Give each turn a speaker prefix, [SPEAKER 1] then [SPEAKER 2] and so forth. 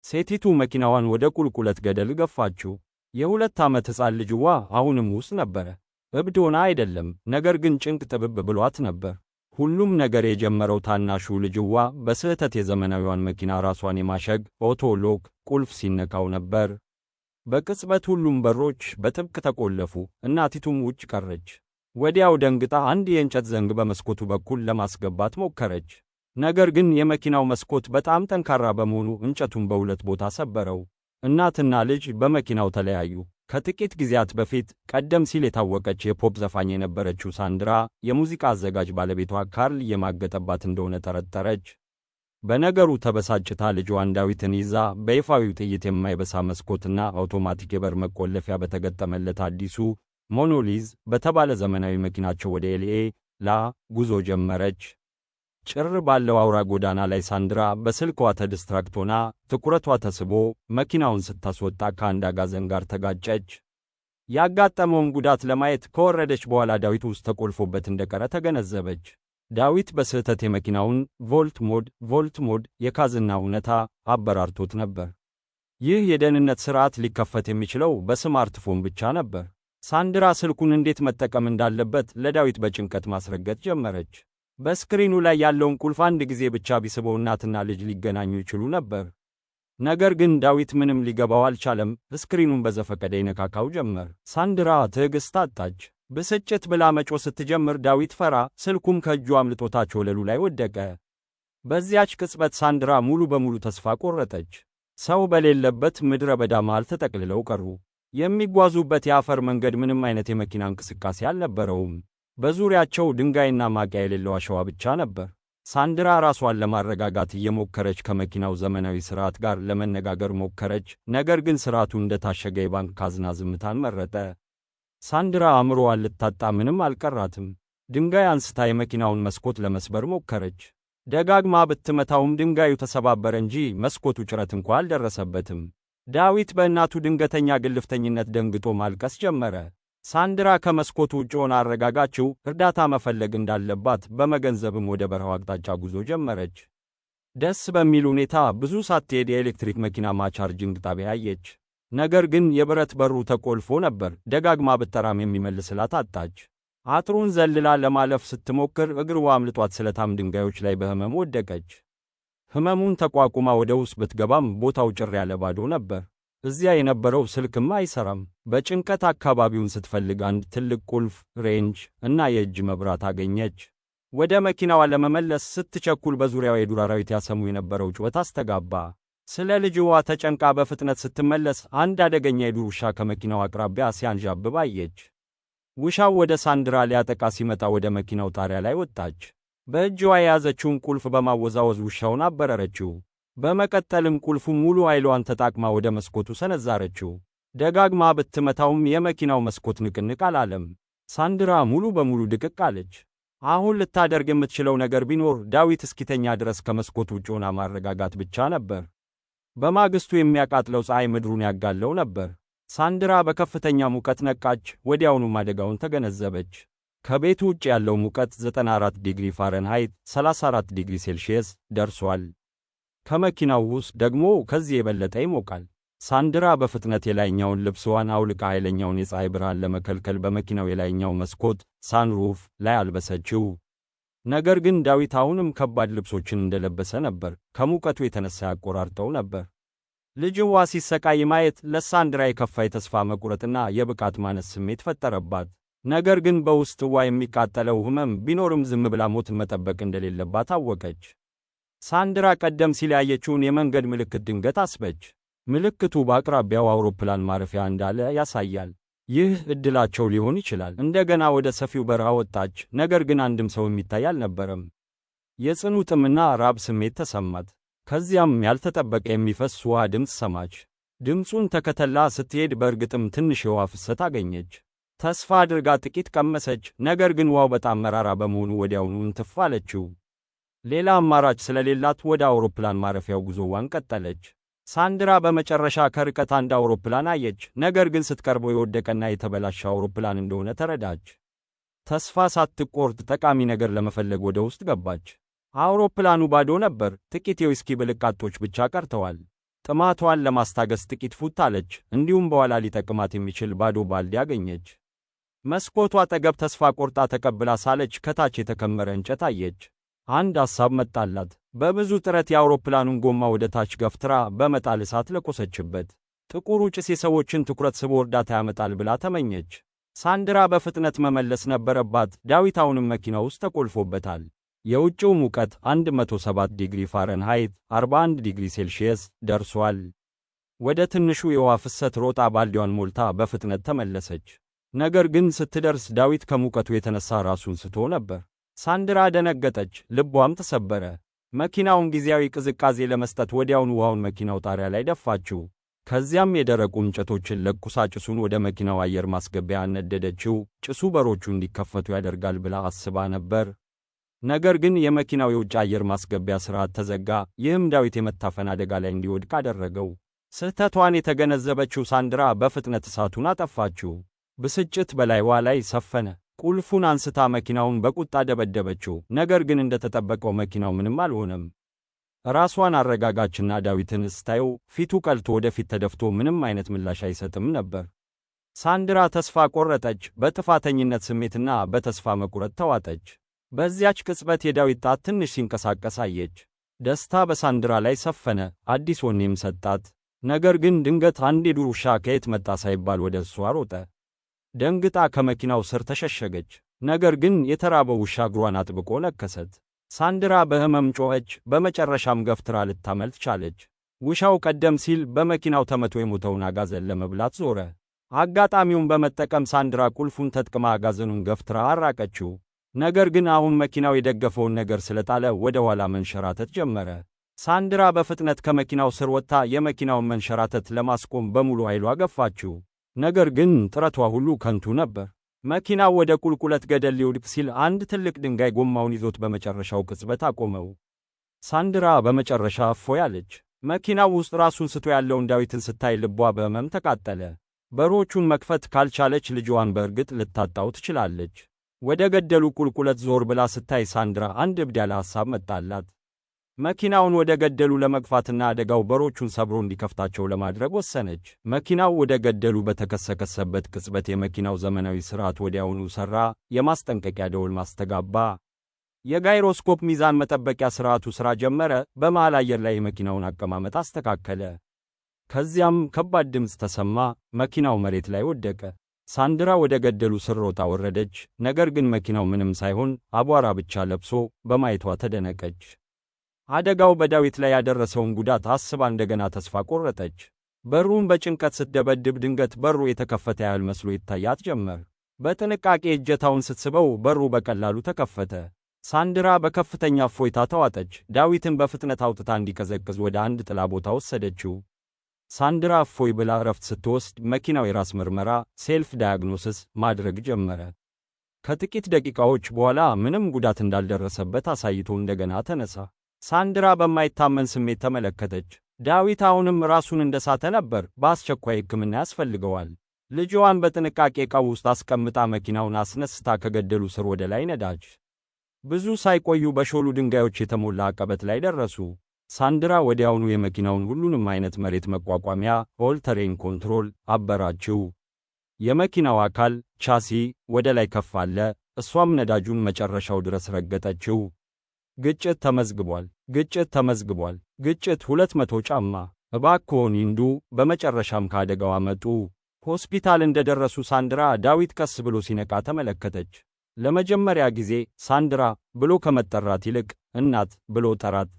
[SPEAKER 1] ሴቲቱ መኪናዋን ወደ ቁልቁለት ገደል ገፋችው። የ2 ዓመት ሕፃን ልጅዋ አሁንም ውስጥ ነበረ። እብድ ሆና አይደለም፣ ነገር ግን ጭንቅ ጥብብ ብሏት ነበር። ሁሉም ነገር የጀመረው ታናሹ ልጅዋ በስህተት የዘመናዊዋን መኪና ራሷን የማሸግ auto lock ቁልፍ ሲነካው ነበር። በቅጽበት ሁሉም በሮች በጥብቅ ተቆለፉ፣ እናቲቱም ውጭ ቀረች። ወዲያው ደንግጣ አንድ የእንጨት ዘንግ በመስኮቱ በኩል ለማስገባት ሞከረች። ነገር ግን የመኪናው መስኮት በጣም ጠንካራ በመሆኑ እንጨቱን በሁለት ቦታ ሰበረው። እናትና ልጅ በመኪናው ተለያዩ። ከጥቂት ጊዜያት በፊት ቀደም ሲል የታወቀች የፖፕ ዘፋኝ የነበረችው ሳንድራ የሙዚቃ አዘጋጅ ባለቤቷ ካርል እየማገጠባት እንደሆነ ጠረጠረች። በነገሩ ተበሳጭታ ልጇን ዳዊትን ይዛ በይፋዊው ጥይት የማይበሳ መስኮትና አውቶማቲክ የበር መቆለፊያ በተገጠመለት አዲሱ ሞኖሊዝ በተባለ ዘመናዊ መኪናቸው ወደ ኤልኤ ጉዞ ጀመረች። ጭር ባለው አውራ ጎዳና ላይ ሳንድራ በስልኳ ተ distract ሆና ትኩረቷ ተስቦ መኪናውን ስታስወጣ ከአንድ አጋዘን ጋር ተጋጨች። ያጋጠመውን ጉዳት ለማየት ከወረደች በኋላ ዳዊት ውስጥ ተቆልፎበት እንደቀረ ተገነዘበች። ዳዊት በስህተት የመኪናውን vault mode የካዝና እውነታ አበራርቶት ነበር። ይህ የደህንነት ሥርዓት ሊከፈት የሚችለው በስማርትፎን ብቻ ነበር። ሳንድራ ስልኩን እንዴት መጠቀም እንዳለበት ለዳዊት በጭንቀት ማስረገጥ ጀመረች። በስክሪኑ ላይ ያለውን ቁልፍ አንድ ጊዜ ብቻ ቢስበው እናትና ልጅ ሊገናኙ ይችሉ ነበር። ነገር ግን ዳዊት ምንም ሊገባው አልቻለም። ስክሪኑን በዘፈቀደ ይነካካው ጀመር። ሳንድራ ትዕግስት አጣች። ብስጭት ብላ መጮህ ስትጀምር ዳዊት ፈራ። ስልኩም ከእጁ አምልጦ ታች ወለሉ ላይ ወደቀ። በዚያች ቅጽበት ሳንድራ ሙሉ በሙሉ ተስፋ ቆረጠች። ሰው በሌለበት ምድረ በዳ መሃል ተጠቅልለው ቀሩ። የሚጓዙበት የአፈር መንገድ ምንም አይነት የመኪና እንቅስቃሴ አልነበረውም። በዙሪያቸው ድንጋይና ማብቂያ የሌለው አሸዋ ብቻ ነበር። ሳንድራ ራሷን ለማረጋጋት እየሞከረች ከመኪናው ዘመናዊ ስርዓት ጋር ለመነጋገር ሞከረች። ነገር ግን ስርዓቱ እንደታሸገ የባንክ ካዝና ዝምታን መረጠ። ሳንድራ አእምሮዋን ልታጣ ምንም አልቀራትም። ድንጋይ አንስታ የመኪናውን መስኮት ለመስበር ሞከረች። ደጋግማ ብትመታውም ድንጋዩ ተሰባበረ እንጂ መስኮቱ ጭረት እንኳ አልደረሰበትም። ዳዊት በእናቱ ድንገተኛ ግልፍተኝነት ደንግጦ ማልቀስ ጀመረ። ሳንድራ ከመስኮቱ ውጭ ሆና አረጋጋችው። እርዳታ መፈለግ እንዳለባት በመገንዘብም ወደ በረሃው አቅጣጫ ጉዞ ጀመረች። ደስ በሚል ሁኔታ ብዙ ሳትሄድ የኤሌክትሪክ መኪና charging ጣቢያ አየች። ነገር ግን የብረት በሩ ተቆልፎ ነበር። ደጋግማ ብትጠራም የሚመልስላት አጣች። አጥሩን ዘልላ ለማለፍ ስትሞክር እግሯ አምልጧት ስለታም ድንጋዮች ላይ በህመም ወደቀች። ህመሙን ተቋቁማ ወደ ውስጥ ብትገባም ቦታው ጭር ያለ ባዶ ነበር። እዚያ የነበረው ስልክም አይሰራም። በጭንቀት አካባቢውን ስትፈልግ አንድ ትልቅ ቁልፍ፣ wrench እና የእጅ መብራት አገኘች። ወደ መኪናዋ ለመመለስ ስትቸኩል በዙሪያው የዱር አራዊት ያሰሙ የነበረው ጩኸት አስተጋባ። ስለ ልጅዋ ተጨንቃ በፍጥነት ስትመለስ አንድ አደገኛ የዱር ውሻ ከመኪናው አቅራቢያ ሲያንዣብብ አየች። ውሻው ወደ ሳንድራ ሊያጠቃ ሲመጣ ወደ መኪናው ጣሪያ ላይ ወጣች። በእጅዋ የያዘችውን ቁልፍ በማወዛወዝ ውሻውን አበረረችው። በመቀጠልም ቁልፉን ሙሉ ኃይሏን ተጠቅማ ወደ መስኮቱ ሰነዘረችው። ደጋግማ ብትመታውም የመኪናው መስኮት ንቅንቅ አላለም። ሳንድራ ሙሉ በሙሉ ድቅቅ አለች። አሁን ልታደርግ የምትችለው ነገር ቢኖር ዳዊት እስኪተኛ ድረስ ከመስኮቱ ውጭ ሆና ማረጋጋት ብቻ ነበር። በማግስቱ የሚያቃጥለው ፀሐይ ምድሩን ያጋለው ነበር። ሳንድራ በከፍተኛ ሙቀት ነቃች። ወዲያውኑም አደጋውን ተገነዘበች። ከቤቱ ውጭ ያለው ሙቀት 94 ዲግሪ ፋረንሃይት 34 ዲግሪ ሴልሺየስ ደርሷል። ከመኪናው ውስጥ ደግሞ ከዚህ የበለጠ ይሞቃል። ሳንድራ በፍጥነት የላይኛውን ልብስዋን አውልቃ ኃይለኛውን የፀሐይ ብርሃን ለመከልከል በመኪናው የላይኛው መስኮት sunroof ላይ አልበሰችው። ነገር ግን ዳዊት አሁንም ከባድ ልብሶችን እንደለበሰ ነበር። ከሙቀቱ የተነሳ ያቆራርጠው ነበር። ልጅዋ ሲሰቃይ ማየት ለሳንድራ የከፋ የተስፋ መቁረጥና የብቃት ማነስ ስሜት ፈጠረባት። ነገር ግን በውስጥዋ የሚቃጠለው ህመም ቢኖርም ዝም ብላ ሞትን መጠበቅ እንደሌለባት አወቀች። ሳንድራ ቀደም ሲል ያየችውን የመንገድ ምልክት ድንገት አሰበች። ምልክቱ በአቅራቢያው አውሮፕላን ማረፊያ እንዳለ ያሳያል። ይህ ዕድላቸው ሊሆን ይችላል። እንደገና ወደ ሰፊው በረሃ ወጣች። ነገር ግን አንድም ሰው የሚታይ አልነበረም። የጽኑ ጥምና ራብ ስሜት ተሰማት። ከዚያም ያልተጠበቀ የሚፈስ ውሃ ድምፅ ሰማች። ድምፁን ተከትላ ስትሄድ በእርግጥም ትንሽ የውሃ ፍሰት አገኘች። ተስፋ አድርጋ ጥቂት ቀመሰች። ነገር ግን ውሃው በጣም መራራ በመሆኑ ወዲያውኑ እንትፍ አለችው። ሌላ አማራጭ ስለሌላት ወደ አውሮፕላን ማረፊያው ጉዞዋን ቀጠለች። ሳንድራ በመጨረሻ ከርቀት አንድ አውሮፕላን አየች። ነገር ግን ስትቀርበው የወደቀና የተበላሸ አውሮፕላን እንደሆነ ተረዳች። ተስፋ ሳትቆርጥ ጠቃሚ ነገር ለመፈለግ ወደ ውስጥ ገባች። አውሮፕላኑ ባዶ ነበር። ጥቂት የዊስኪ ብልቃጦች ብቻ ቀርተዋል። ጥማቷን ለማስታገስ ጥቂት ፉት አለች። እንዲሁም በኋላ ሊጠቅማት የሚችል ባዶ ባልዲ አገኘች። መስኮቱ አጠገብ ተስፋ ቆርጣ ተቀብላ ሳለች ከታች የተከመረ እንጨት አየች። አንድ ሐሳብ መጣላት። በብዙ ጥረት የአውሮፕላኑን ጎማ ወደ ታች ገፍትራ በመጣል እሳት ለኮሰችበት። ጥቁሩ ጭስ የሰዎችን ትኩረት ስቦ እርዳታ ያመጣል ብላ ተመኘች። ሳንድራ በፍጥነት መመለስ ነበረባት። ዳዊት አሁንም መኪና ውስጥ ተቆልፎበታል። የውጭው ሙቀት 107 ዲግሪ ፋረንሃይት (41 ዲግሪ ሴልሺየስ) ደርሷል። ወደ ትንሹ የውሃ ፍሰት ሮጣ ባልዲዋን ሞልታ በፍጥነት ተመለሰች። ነገር ግን ስትደርስ ዳዊት ከሙቀቱ የተነሳ ራሱን ስቶ ነበር። ሳንድራ ደነገጠች፣ ልቧም ተሰበረ። መኪናውን ጊዜያዊ ቅዝቃዜ ለመስጠት ወዲያውኑ ውሃውን መኪናው ጣሪያ ላይ ደፋችው። ከዚያም የደረቁ እንጨቶችን ለኩሳ ጭሱን ወደ መኪናው አየር ማስገቢያ አነደደችው። ጭሱ በሮቹ እንዲከፈቱ ያደርጋል ብላ አስባ ነበር። ነገር ግን የመኪናው የውጭ አየር ማስገቢያ ስርዓት ተዘጋ። ይህም ዳዊት የመታፈን አደጋ ላይ እንዲወድቅ አደረገው። ስህተቷን የተገነዘበችው ሳንድራ በፍጥነት እሳቱን አጠፋችው። ብስጭት በላይዋ ላይ ሰፈነ። ቁልፉን አንስታ መኪናውን በቁጣ ደበደበችው። ነገር ግን እንደተጠበቀው መኪናው ምንም አልሆነም። ራሷን አረጋጋችና ዳዊትን ስታየው ፊቱ ቀልቶ ወደፊት ተደፍቶ ምንም አይነት ምላሽ አይሰጥም ነበር። ሳንድራ ተስፋ ቆረጠች። በጥፋተኝነት ስሜትና በተስፋ መቁረጥ ተዋጠች። በዚያች ቅጽበት የዳዊት ጣት ትንሽ ሲንቀሳቀስ አየች። ደስታ በሳንድራ ላይ ሰፈነ፣ አዲስ ወኔም ሰጣት። ነገር ግን ድንገት አንድ የዱር ውሻ ከየት መጣ ሳይባል ወደ እሷ ሮጠ። ደንግጣ ከመኪናው ስር ተሸሸገች። ነገር ግን የተራበው ውሻ እግሯን አጥብቆ ነከሰት። ሳንድራ በህመም ጮኸች። በመጨረሻም ገፍትራ ልታመልጥ ቻለች። ውሻው ቀደም ሲል በመኪናው ተመቶ የሞተውን አጋዘን ለመብላት ዞረ። አጋጣሚውን በመጠቀም ሳንድራ ቁልፉን ተጠቅማ አጋዘኑን ገፍትራ አራቀችው። ነገር ግን አሁን መኪናው የደገፈውን ነገር ስለጣለ ወደ ኋላ መንሸራተት ጀመረ። ሳንድራ በፍጥነት ከመኪናው ስር ወጥታ የመኪናውን መንሸራተት ለማስቆም በሙሉ ኃይሏ ገፋችው። ነገር ግን ጥረቷ ሁሉ ከንቱ ነበር። መኪናው ወደ ቁልቁለት ገደል ሊወድቅ ሲል አንድ ትልቅ ድንጋይ ጎማውን ይዞት በመጨረሻው ቅጽበት አቆመው። ሳንድራ በመጨረሻ እፎይ አለች። መኪናው ውስጥ ራሱን ስቶ ያለውን ዳዊትን ስታይ ልቧ በህመም ተቃጠለ። በሮቹን መክፈት ካልቻለች ልጇን በእርግጥ ልታጣው ትችላለች። ወደ ገደሉ ቁልቁለት ዞር ብላ ስታይ ሳንድራ አንድ እብድ ያለ ሐሳብ መጣላት። መኪናውን ወደ ገደሉ ለመግፋትና አደጋው በሮቹን ሰብሮ እንዲከፍታቸው ለማድረግ ወሰነች። መኪናው ወደ ገደሉ በተከሰከሰበት ቅጽበት የመኪናው ዘመናዊ ስርዓት ወዲያውኑ ሠራ። የማስጠንቀቂያ ደወል ማስተጋባ። የጋይሮስኮፕ ሚዛን መጠበቂያ ስርዓቱ ሥራ ጀመረ። በመሃል አየር ላይ የመኪናውን አቀማመጥ አስተካከለ። ከዚያም ከባድ ድምፅ ተሰማ። መኪናው መሬት ላይ ወደቀ። ሳንድራ ወደ ገደሉ ስር ሮጣ ወረደች። ነገር ግን መኪናው ምንም ሳይሆን አቧራ ብቻ ለብሶ በማየቷ ተደነቀች። አደጋው በዳዊት ላይ ያደረሰውን ጉዳት አስባ እንደገና ተስፋ ቆረጠች። በሩን በጭንቀት ስትደበድብ ድንገት በሩ የተከፈተ ያህል መስሎ ይታያት ጀመር። በጥንቃቄ እጀታውን ስትስበው በሩ በቀላሉ ተከፈተ። ሳንድራ በከፍተኛ እፎይታ ተዋጠች። ዳዊትን በፍጥነት አውጥታ እንዲቀዘቅዝ ወደ አንድ ጥላ ቦታ ወሰደችው። ሳንድራ እፎይ ብላ እረፍት ስትወስድ መኪናው የራስ ምርመራ self diagnosis ማድረግ ጀመረ። ከጥቂት ደቂቃዎች በኋላ ምንም ጉዳት እንዳልደረሰበት አሳይቶ እንደገና ተነሳ። ሳንድራ በማይታመን ስሜት ተመለከተች። ዳዊት አሁንም ራሱን እንደሳተ ነበር። በአስቸኳይ ሕክምና ያስፈልገዋል። ልጅዋን በጥንቃቄ ዕቃው ውስጥ አስቀምጣ መኪናውን አስነስታ ከገደሉ ስር ወደ ላይ ነዳች። ብዙ ሳይቆዩ በሾሉ ድንጋዮች የተሞላ አቀበት ላይ ደረሱ። ሳንድራ ወዲያውኑ የመኪናውን ሁሉንም አይነት መሬት መቋቋሚያ all terrain control አበራችው። የመኪናው አካል ቻሲ ወደ ላይ ከፍ አለ። እሷም ነዳጁን መጨረሻው ድረስ ረገጠችው። ግጭት ተመዝግቧል። ግጭት ተመዝግቧል። ግጭት 200 ጫማ። እባክዎን ይንዱ። በመጨረሻም ከአደጋው አመጡ። ሆስፒታል እንደደረሱ ሳንድራ ዳዊት ቀስ ብሎ ሲነቃ ተመለከተች። ለመጀመሪያ ጊዜ ሳንድራ ብሎ ከመጠራት ይልቅ እናት ብሎ ጠራት።